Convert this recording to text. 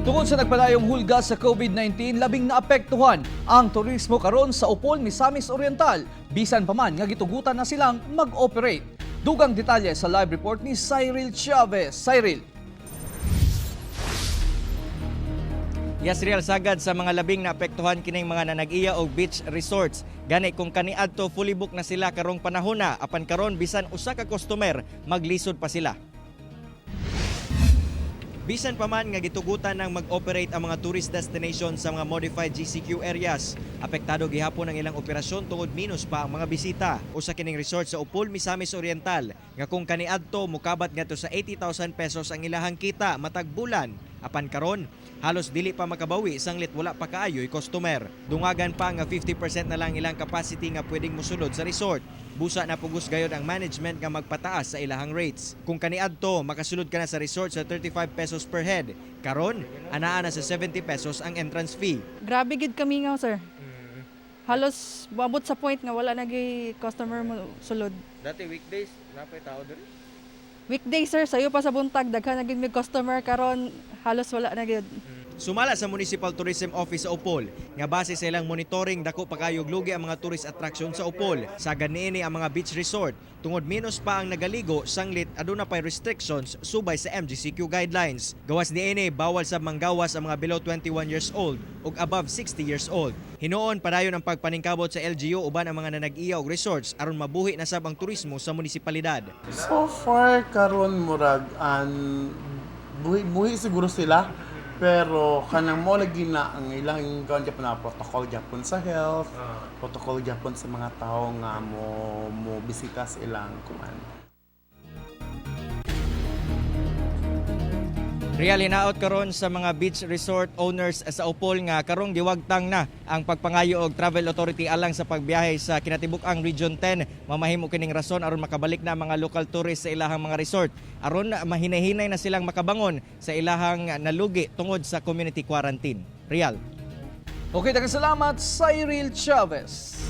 Tungod sa nagpadayong hulga sa COVID-19, labing naapektuhan ang turismo karon sa Opol, Misamis Oriental. Bisan pa man nga gitugutan na silang mag-operate. Dugang detalye sa live report ni Cyril Chavez. Cyril. Yes, real sagad sa mga labing naapektuhan kining mga nanag-iya og beach resorts. Gani kung kaniadto fully book na sila karong panahon na, apan karon bisan usa ka customer maglisod pa sila. Bisan pa man nga gitugutan ng mag-operate ang mga tourist destination sa mga modified GCQ areas, apektado gihapon ang ilang operasyon tungod minus pa ang mga bisita. Usa kining resort sa Opol, Misamis Oriental, nga kung kaniadto mukabat ngadto sa 80,000 pesos ang ilahang kita matag bulan. Apan karon, halos dili pa makabawi sanglit wala pa kaayoy customer. Dungagan pa nga 50% na lang ilang capacity nga pwedeng mosulod sa resort. Busa na pugos gayod ang management nga magpataas sa ilahang rates. Kung kaniadto, makasulod ka na sa resort sa 35 pesos per head. Karon, anaa na sa 70 pesos ang entrance fee. Grabe gid kami nga, sir. Halos moabot sa point nga wala na gyud customer mo sulod. Dati weekdays, napay tao diri. Weekday, sir, sayo pa sa buntag daghan na gid may customer, karon halos wala na gid. Sumala sa Municipal Tourism Office sa Opol, nga base sa ilang monitoring, dako pa kayog lugi ang mga tourist attraction sa Opol. Sagad niini ang mga beach resort tungod minus pa ang nagaligo sanglit aduna pay restrictions subay sa MGCQ guidelines. Gawas niini, bawal sa manggawas ang mga below 21 years old ug above 60 years old. Hinuon padayon ang pagpaningkabot sa LGU uban ang mga nanag-iya og resorts aron mabuhi na sab ang turismo sa munisipalidad. So far karon murag an buhi buhi siguro sila, pero kanang mo lagi na ang ilang kuan gyapon na protocol gyapon sa health, protocol gyapon sa mga tao nga mo mo bisita sa ilang kuan. Real, hinaot karon sa mga beach resort owners sa Opol nga karong giwagtang na ang pagpangayo og travel authority alang sa pagbiyahe sa kinatibuk-ang Region 10. Mamahimo kining rason aron makabalik na ang mga local tourists sa ilahang mga resort aron mahinahinay na silang makabangon sa ilahang nalugi tungod sa community quarantine. Real. Okay, daghang salamat, Cyril Chavez.